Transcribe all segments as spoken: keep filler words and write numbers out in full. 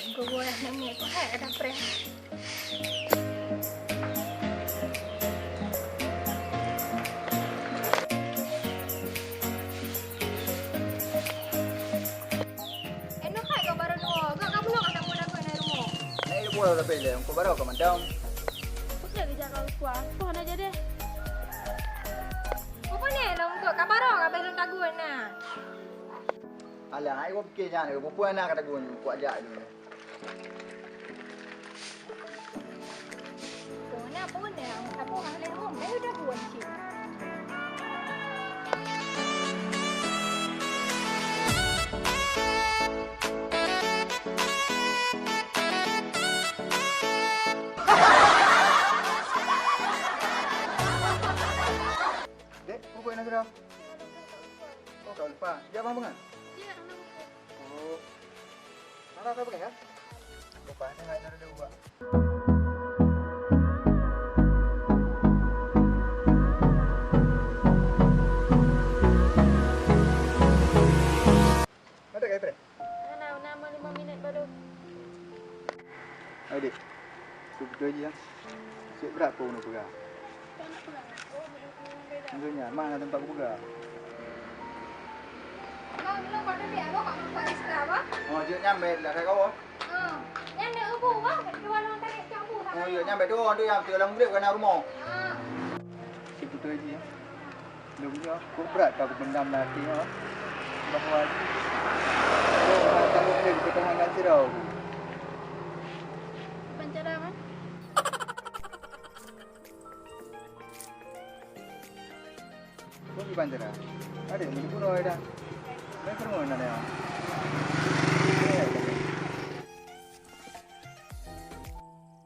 Gua nak miet kau hai ada prank. Eh, noh hai kau baru dua. Gak kamu nak ada pun aku nak rumah. Eh, lu boleh tapi le, kau baru kau mantau. Aku nak kerja kau kuah. Kau nak jadi. Kau boleh lah untuk kau baru kau belum tagun nah. Alah, ai gua pikir nyan, peue-peue na ka tagun kuat jak lé. Peue na, peue na, saboh hana lé hom, dah udah buan cit. Dek, peue na sidroe? Oh, ka lupa. Jak bang peungan? Jak, hana lupa. Oh. Hana ka peungan, ya? Lupa, saya nggak ada dulu, Pak. Ada ka, Ibrahim? Hana, na lima minit baru. Hai, Dek. Seubeutôi jih, ya. Cit brat peue uneuk peugah. Untuk nyan, mana tempat kupeugah? Oh, jeuet nyan, baik lah, kau. Oh, iya, nyan baik tu, tu yang tu dalam grab kena rumah. Seubeutôi jih, ya. Lôn nyoe kok brat ka kupendam lam até nyoe bahwa lôn hana sanggup lé kupeutuhan sidroe. Kiban cara, Man? Kok kiban cara? Adék, meunyoe bunoe dah. Lôn peurumoh na nyoe.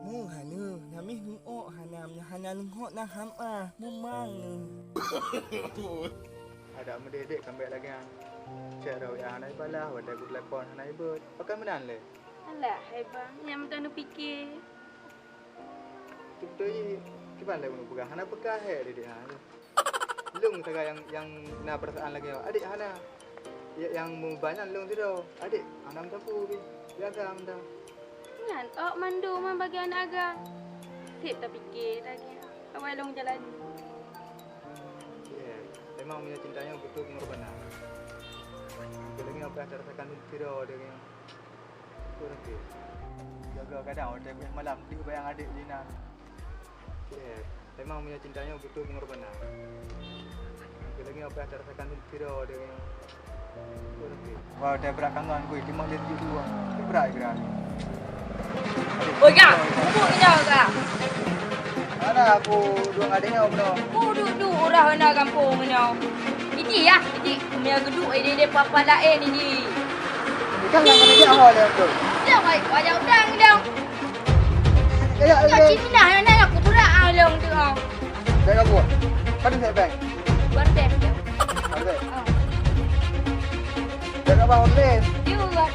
Mu hana, namih muok hana, hana leungkok na ham ah, mumang. Adak meudéh-déh kambek lagée nyan. Cék roh ya hana ibalah, watée ku telepon hana ibeuet. Pakon meunan lé? Alah, hai bang, nyang meutan pike. Beutôi jih, kiban lé ulôn peugah, hana peugah hé dék-dék ha. Lôn sagai nyang, nyang na peurasaan lagée nyoe, adék hana. Ya, nyang meubeban nyan lôn sidroe, adék hana meusapeue pih, biasa mantong. Nyan ôk mandum bagi aneuk agam. Seb tapike lagée, awai lôn jalani. Ya, memang meunyoe cinta nyoe butuh pengorbanan. Lagée nyoe payah tarasakan sidroe lagée nyoe. Betul, betul. Jaga kadang watée malam, deuh bayang adék jih na. Cék, memang meunyoe cinta nyoe butuh pengorbanan. Lagée nyoe payah tarasakan sidroe lagée nyoe. Betul, betul. Wah, watée brat kangen kui, timah lé tujuh dua. Brat geura. Oi, Kak, bubuk ni dah, Kak. Mana aku dua adék nyoe bunoe? Ku duek-duek urah hana gampông nyoe. Iji yah, iji. Meunyoe geuduek idéh-idéh papa laén iji. Kan nyang kena jak ho lé tu. Dia wai wajah udang dong. Kayak dia. Cina na na aku berak ah long tu ah. Dah kamu. Pada saya bang. Buat deh. Ada. Ah. Dah apa online? Dia buat.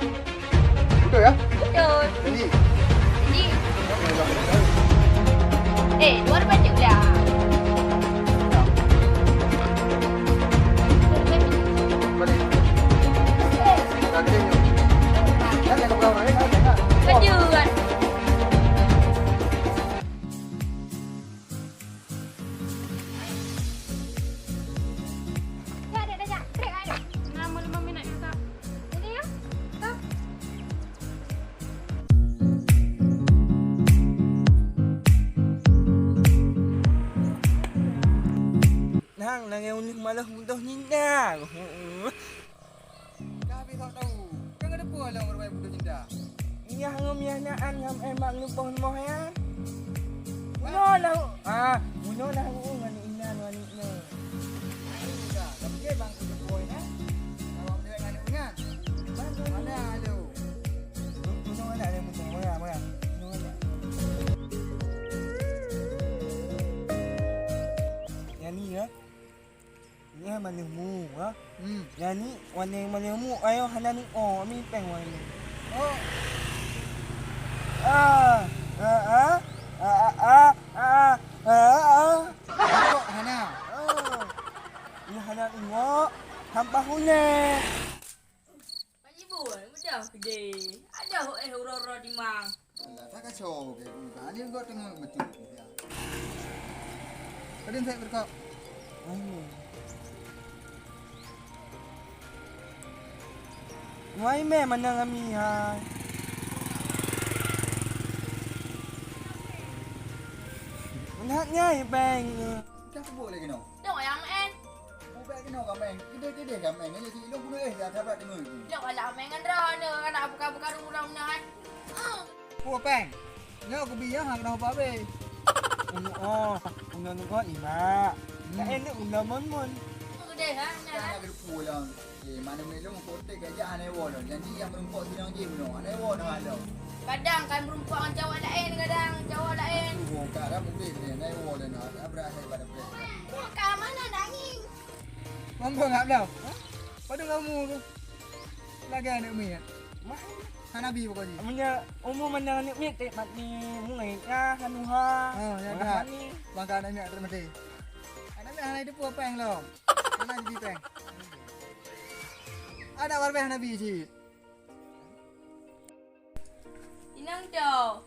Betul ya? Betul. Jadi? Jadi? Eh, dua ribèe je lah. Balik. Dah kena nyoe. Dah kena pegang orang lain, dah kena. Betul. Kak, dek, dek, kak. Trek, kak, dek. Nama lima minit, kak? Ini, ya? Kak. Nang, nang yang unik malah mudah nina. Ka habéh sok tahu. Kan ada pun long rubai putus cinta. Iyah ngom iyah naan ngam eh mak ngeubong moh ya. Bunoe nah, ah, bunoe nah u ngan inan ngan ikna. Ayo dah, tapi dia bang kudu boy nah. Awak dia ngan ikna. Mana ada? Bunoe nak ada bunoe moh ya, moh ya. Bunoe nak. Yang ni ya. Nyan maneumu, ha? Hmm. Nyan ni warna maneumu, ayo hana ni, oh, mi peng warna. Oh. Ah, ah, ah, ah, ah, ah, ah, ah, ah. Kok hana? Ah. Ni hana ni, ngok. Hampa huna. Dah gede. Ada eh uroe-uroe di mang. Alah, tak kacau ke. Bukan, dia buat tengok betul. Kadang saya berkak. Wai mé manang ami hai. Meuhat ngai beng. Dah kebuk lagi noh. Dong ayang en. Ubek keunoe ka meng. Keudeh-keudeh ka meng. Nyan jadi ilong bunoe eh, dah sabat deungoe. Lok alah meng ngon droeneuh, anak buka-buka rumah meunan. Ah. Puah peng. Nyoe keubiet ha keunoe babé. Unu oh, unu nunggu imak. Hmm. Ka enak ulah mon-mon. Keudeh ha, Dah nyan. Nak keudepu lah. Eh, mana melong kotek aja aneh wo lom. Janji yang merumpok sidang je belum. Aneh wo dah ada. Kadang kan merumpok ngon cawak laén, kadang cawak laén. Tuh, kadang mungkin ni, aneh wo dah nak. Abrak saya pada pres. Wah, ka mana nangis? Mampu ngap dah. Pada kamu tu. Lagi anak miet. Mah. Hana bi pokoknya. Amunnya umur mandang anak miet tak mati, mulai kah anuha. Oh, ya dah. Mani. Bangka anak miet tak mati. Anak miet hana itu apa yang lo? Hana bi peng. Ada warbe hana bi cit. Inang do.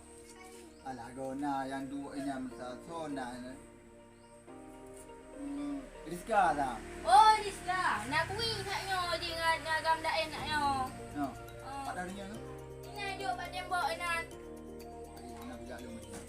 Alah gona yang dua ini masa sona. Hmm, Rizka dah. Oh, Rizka. Nak kui nak nyoe je ngan agam laén nak nyoe. No. Oh. Pada hari ni tu? Ini duduk bak tembok inan. Hari ni nak bijak lu mesti.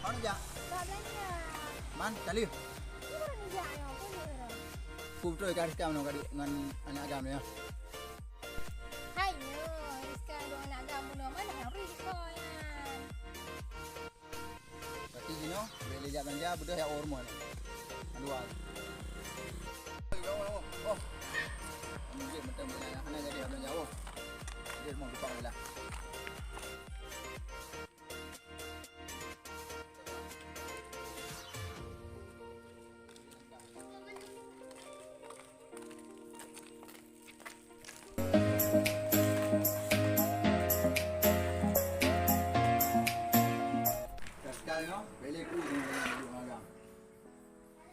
Mana jak? Bak belanja. Man, kali. Ini baru ni jak ya, apa ni orang? Ku betul ka Rizka mana kali ngan anak agam ya. Hai nyoe, Rizka dong anak agam bunoe mana hari Rizka ya. Tapi jinoe, boleh lejak belanja, beudôh ya hormon. Dua. Oh, oh, oh. Mungkin betul-betul hana jadi belanja. Oh. Dia semua lupa lah. Sekarang, no? Beli ku dengan duit magang.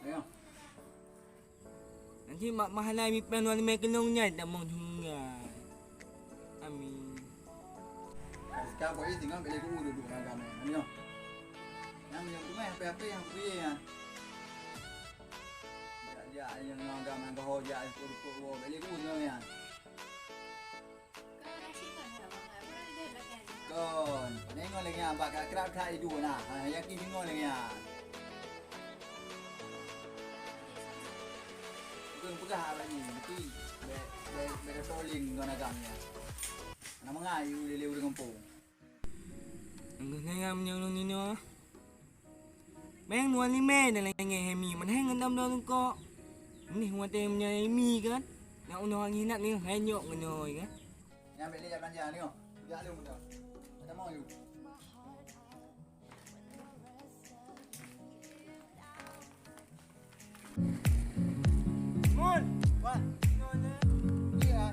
Ayo. Nanti mak mahalai mipeng nuan mei keunong nyan dak mong hingga. Amin. Sekarang kau ini tinggal beli ku duduk magang. Ayo. Yang yang tu meh apa-apa yang beri ya. Jak, jak, nyang agam nyang geuho jak, ikot-ikot woe, bèk lé ku nyoe nyan. Kon, deungö lagèe nyan, bak ka krab that iduek na. Ha, yakin deungö lagèe nyan. Bukan peugah awak ni, mesti bèk, bèk, bèk tolin ngon agam nyan. Nama ngai lé-lé ureueng gampông. Nanggroe nyan meunyoe ulôn nyoe. Meng nuan limè dan lagèe Hemi, meunan ngon dam daun lungkok. Meunih watèe meunyoe Hemi kan, nak unoe angin nak ni hai nyok ngon nyoe kan. Nyan bèk lé jak belanja ni, oh. Jak lé muda. Ada mau yuk. Mun. Wah. Iya.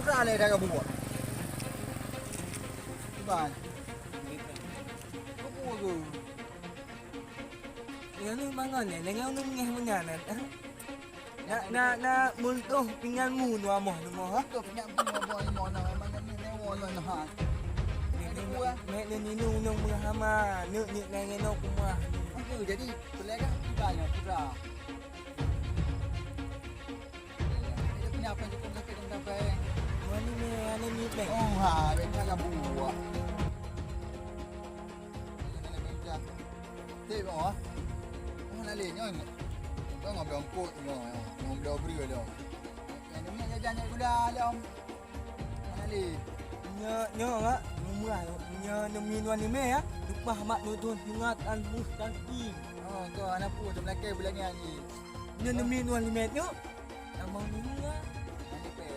Udah lé dah buat. Bukan. Buku tu. Yang ni bangun ni, dengan ulun ngeh punya nan. Nak, nak, nak multoh pinganmu dua moh, dua moh, ha? Multoh pinganmu dua moh, lima moh, nah, memang ni nyawa lah, nah, ha. Ni, ni, ni, ni, ni, ni, nung, nung, hama, ni, ni, nang, nang, kumah. Itu jadi, pelega kita nya, kita. Dia punya apa cukup sakit dan sampai. Mana ni, mana ni, Bang? Oh, ha, bengkak lah buat. Tengok ah. Oh, nak lé nyoe. Kau ngambil angkot nyoe. Ngambil beri dah. Yang ni jajan naik gula dah. Mana lé? Nyoe, nyoe, Mak. Rumah nyoe demi nuan limè ya. Lepas mak nutun sunat al mustaqim. Oh, kau anak pun macam lelaki bulan ni. Nyoe demi nuan limè nyoe. Nama ni ya? Nanti pe.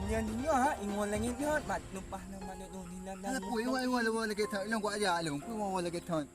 Nyan nyoe ha, ingon langét nyoe, mat numpah na mat nyoe ni nan. Hana pui, ingon, ingon, ingon lagèe thon. Ilong kuat aja, ilong. Pui, ingon, ingon lagèe thon.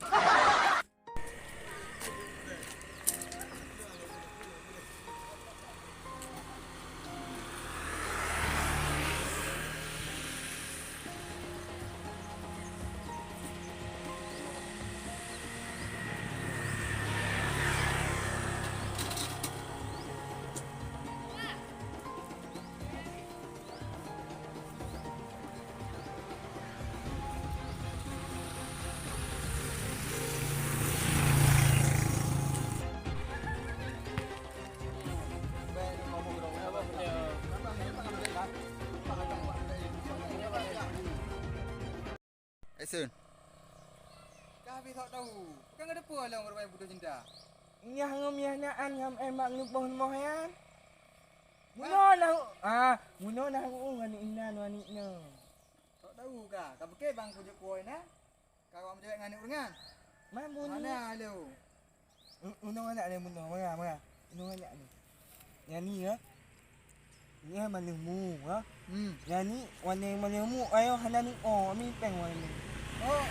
Action. Ka habéh sok tahu. Bukan ka teupeue lôn rupanya putus cinta. Nyah ngon miah naan ngam en mak ngeubôh rumoh nyan. Munoe nah, ah, munoe nah u ngon inan ngon aneuk nyoe. Sok tahu ka, ka beukée bang kujak kuwoe na. Ka awak meucewek ngon aneuk ureueng nyan. Man bunyi. Hana lé. Unong aneuk nyoe, meunoe, meunoe, meunoe. Unong aneuk nyoe. Nyan ni, ya. Nyan maneumu, ha. Hmm. Nyan ni, warna maneumu, ayo hana ni, oh, ami peng warna ni. Oh.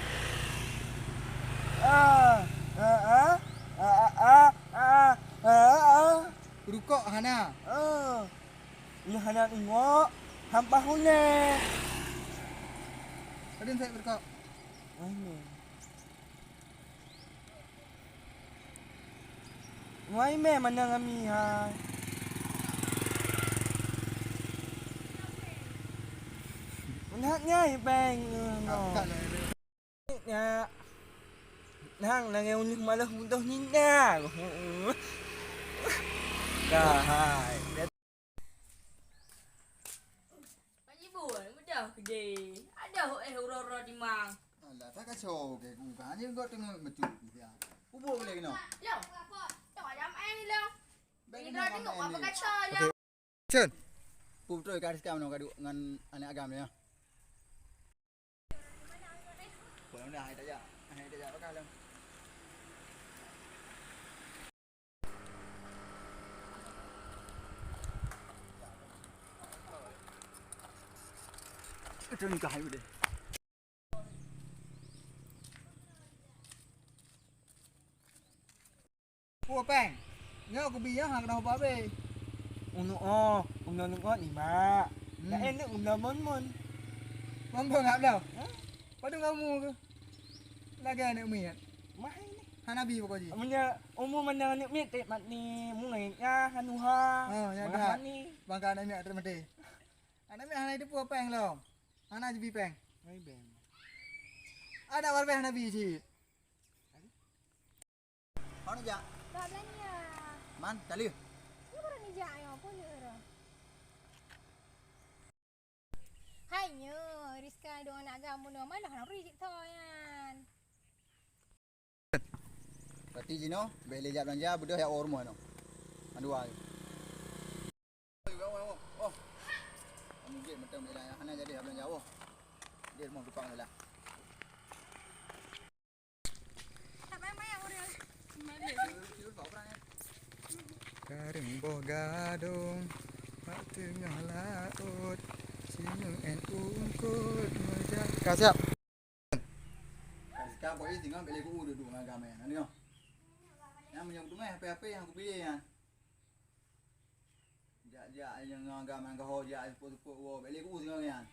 Ah, ah, ah. Rukok hana. Ah. Ni hana tengok, hampa hulé. Tadi saya rukok. Mana? Wai mé mana kami hai. Meulihat nyai peng, eh, no. Akal lah, eh. Ya. Nang, nang yang unik malah mudah nina. Dah hai. Pak Jibun, mudah gede. Ada eh uroe-uroe di mang. Alah, tak kacau ke ku kan. Ni kau tengok mecut dia. Kubur boleh kena. Lo. Lo macam eh lo. Bagi dah tengok apa kacau lo. Okey. Cun. Pu betul ka sekarang nang gaduh ngan anak agam dia. Boleh dah, hai tak jak. Hai tak jak bakal. Itu nikah itu deh. Pue peng. Nyoe kubi nyoe hang keunoe babé. Uneuk oh, uneuk ngon imak. Hmm. Nak enak uneuk mon-mon. Mon-mon ngap dah. Hah? Padum kamu ke? Lagèe aneuk miet. Mah ini. Hana bi pokok jih. Amunnya umur mana aneuk miet tek mat ni, mulai ya hanuha. Oh, ya dah. Bangka aneuk miet tek mati. Aneuk miet hana itu pue peng lom. Hana jibi peng. Hai beng. Ada warbe hana bi cit. Hana jak. Bak belanja. Man, kali. Ni baru ni jak ayo, pun ni orang. Hai nyo, Rizka dong anak agam bunoe malah nang ri cit tho nyan. Berarti jinoe bèk lé jak belanja, beudôh jak woe rumoh noh. Mandua. Oh, oh, oh. Kamu gek mantong bela hana jadi jak belanja woe. Dia rumah gepang lah. Kareng boh gadong bak teungoh laôt, simeuen ungkot meujak. Ka siap. Ka siap, boh isi ngon bèk lé ku dudu ngon agam nyan. Nyoe. Nyan meunyoe kuteumé H P-H P nyang kupiléh nyan. Jak-jak nyang ngon agam nyan gaho jak seupôt-seupôt woe, bèk lé ku singoh nyan.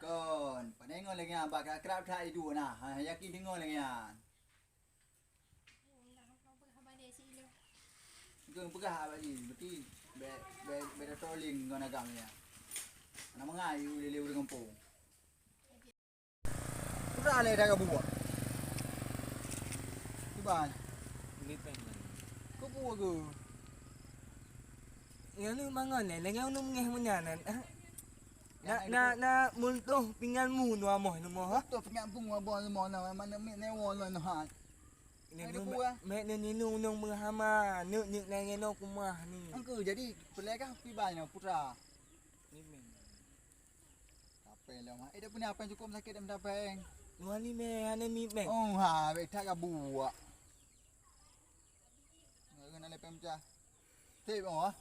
Kon, pandai ngon lagèe nyan, bak krab-krab that iduek na. Ha, yakin deungoe lagèe nyan. Keu peugah abak jih, berarti bèk, bèk, bèk trolling ngon agam nyan. Hana mangat yue lé-lé ureueng gampông. Peue lé that kabuet? Kiban. Lipeng. Keupeue keu? Nyan lôn mangon lé, lagèe ulôn meungéh meunyan. Na, na, na muntoh pingan mu dua moh, leumoh, ha? Muntoh pingan mu dua moh, leumoh, na, mana mit newon lôn, ha. Ini mek, mek ni, ni, nung, nung, meuhama, neuk, neuk, nang, nang, kumah ni. Angku, jadi, peulai kah, kiban, putra? Ni, meng. Apa yang lama? Eh, dah punya apa yang cukup sakit dan dah peng. Nuan ni meh, hana mi meh. Oh, ha, bèk that ka buak. Nggak kena lepeng pecah. Sép, oh.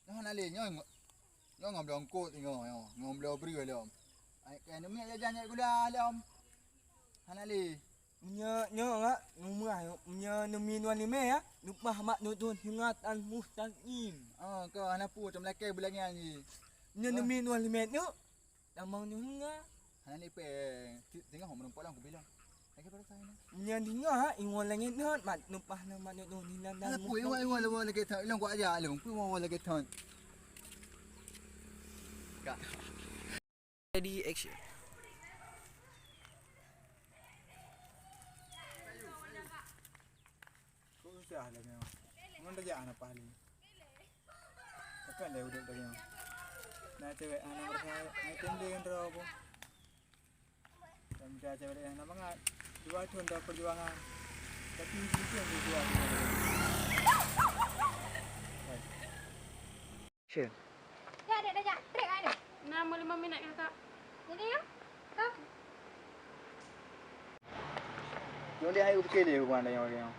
Nyoe hana lé, nyoe ngo-, nyoe ngon bloe eungkôt singoh nyoe, ngon bloe breueh lom. Ai, keu aneuk miet jajan nyak gula lom. Hana lé. Meunyoe nyoe, Mak, meunyoe neumi nuan limé, ya, neupah mak nyoe thon singoh tan muh tan im. Oh, keu hana peue, tom lakée bulan nyan jih. Meunyoe neumi nuan limé nyoe, Tamong nyoe hingga. Hana lé péng. Ti-, singoh meureumpok lom kubilong. Lagèe baroesa nyoe. Nyan singoh, ha, ingon langèt nyoe, mat numpah na mat nyoe nyoe, nyan dan. Alah, pui, iwa, iwa, iwa, lagèe thon. Ilong kuat aja, ilong. Pui, iwa, iwa, lagèe thon. Ka. Ready, action. Kok susah lagèe nyoe. Ngon tajak hana pahlé. Takkan lé udép lagèe nyoe. Na cewek hana meurasa hai teuntèe ngon droe boh. Dan bila cewek laén hana mangat, dua thon droe peujuangan. Tapi mungkin dia jual. Hai. Action. Ya, dek dah jak. Trek ai ni. Nama lima minit kakak. Jadi ya? Kau. Nyoe lé hai upike lé hubungan tanyoe lagèe nyoe.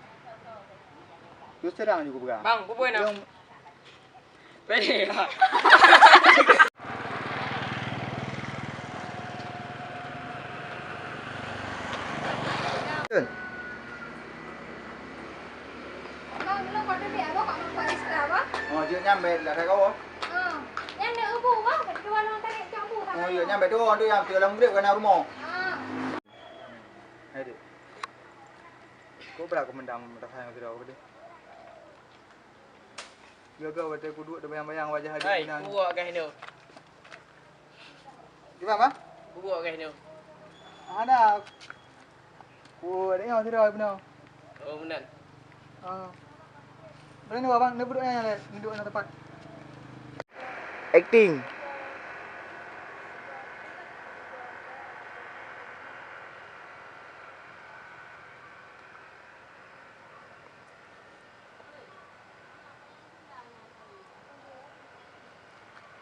Terus terang ju kupeugah. Bang, bubui nak. Pedih lah. Betul. Oh, jeuet nyan bèk dak that kawoe. Oh, iya, nyan bèk tuwoe, tu nyang teulam grep keu na rumoh. Hai, Dek. Kok brat kumeundam rasa nyang sidroe, Dek? Gaga watèe kuduek teubayang-bayang wajah Adek meunan. Hai, kuwok kah nyoe? Kiban, Bang? Kuwok kah nyoe? Hana. Kuwok Adek nyoe sidroe bunoe. Oh, meunan. Ah. Beureuneuh, Bang, neuduek nyan lé, neuduek nyan teumpat. Acting.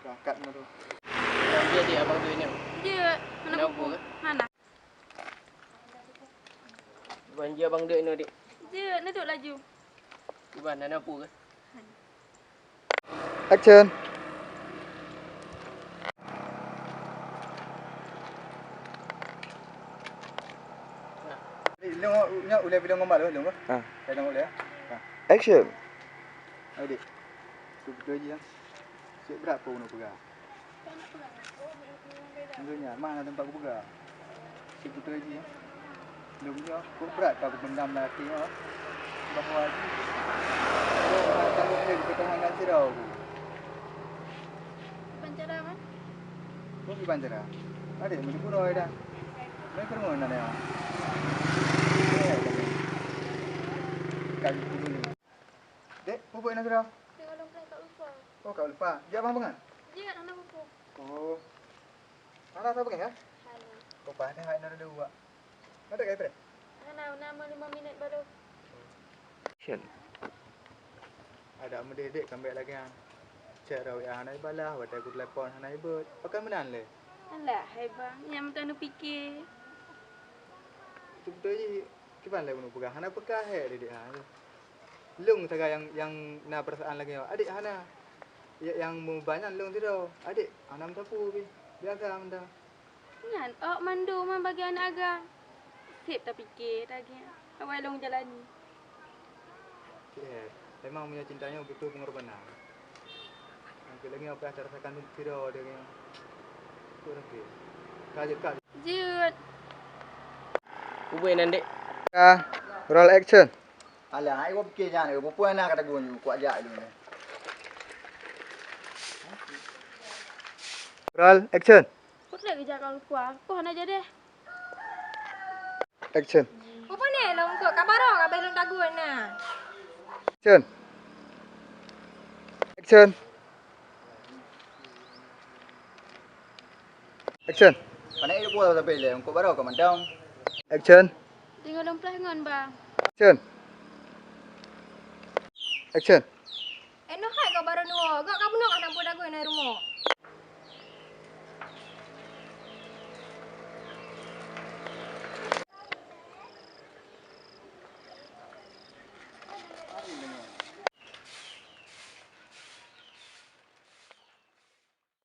Dah, cut na tu. Dah, jadi abang tu ni. Jeuet, hana peue-peue. Hana. Ban jeuet abang duek inoe, Dek. Jeuet, neuduek laju. Kiban, hana peue kah? Action. Lôn, nyoe ulèe bilong gombal lôn, lôn. Ah. Lôn ulèe. Ah. Action. Hai, Dek. Su beutôi jih, ya. Cit brat peue neupeugah. Nyoe nyan, ma na teumpat kupeugah. Cit beutôi jih, ya. Lôn nyoe, kok brat ka kupeundam lam até nyoe. Bahwa jih, oh, hana sanggob lé kupeutahankan sidroe ku. Kiban cara, Man? Peue kiban cara? Adek, meunyoe bunoe dah. Meunyoe keurumoh na nyoe. Ka jipeuduek. Dek, peue buet na sidroe? Teungoh lôn preh Kak Ulfa. Oh, Kak Ulfa. Jak bang bangat? Jeuet, hana peue-peue. Oh. Hana sapeue, ya? Hana. Kok padah hai na dua. Ada kai preh? Hana, na meulimong minit baru. Action. Ada meudeh dek kambek lagèe nyan. Chat rawi hana ibalah, watèe ku telepon hana ibeuet. Pakai meunan lé? Alah, hai bang, nyang meutaneu pike. Beutôi jih. Kiban lé bunoe peugah, hana peugah hèk didik ha. Lôn sagai nyang, nyang na peurasaan lagèe nyoe. Adek hana. Ya, nyang meubeban nyan lôn sidroe. Adek hana meusapeue pih. Biasa meuta. Nyan ôk mandum bagi aneuk agam. Sép tapike lagèe nyan. Awai lôn jalani. Cit, memang meunyoe cinta nyoe butuh pengorbanan. Nyang keu lagèe nyoe payah tarasakan sidroe lagèe nyoe. Kok rasa? Ka jeuet, ka. Jeuet. Ubé nan, Dek. Ka, roll action. Alah, ai gua pike nyan, eh, peue-peue na ka tagun, kuat jak dulu. Roll action. Kok lé geujak ka lupa, kok hana jadi. Action. Peue-peue nè lôn kok ka barô ka bèk lôn tagun na. Action. Action. Action. Pané ibu sampai lé, engkau baru kau mantong. Action. Tinggal lompreh ngon bang. Action. Action. Eh, noh hai kau baru nuo, gak kamu nong anak budak gue na rumo.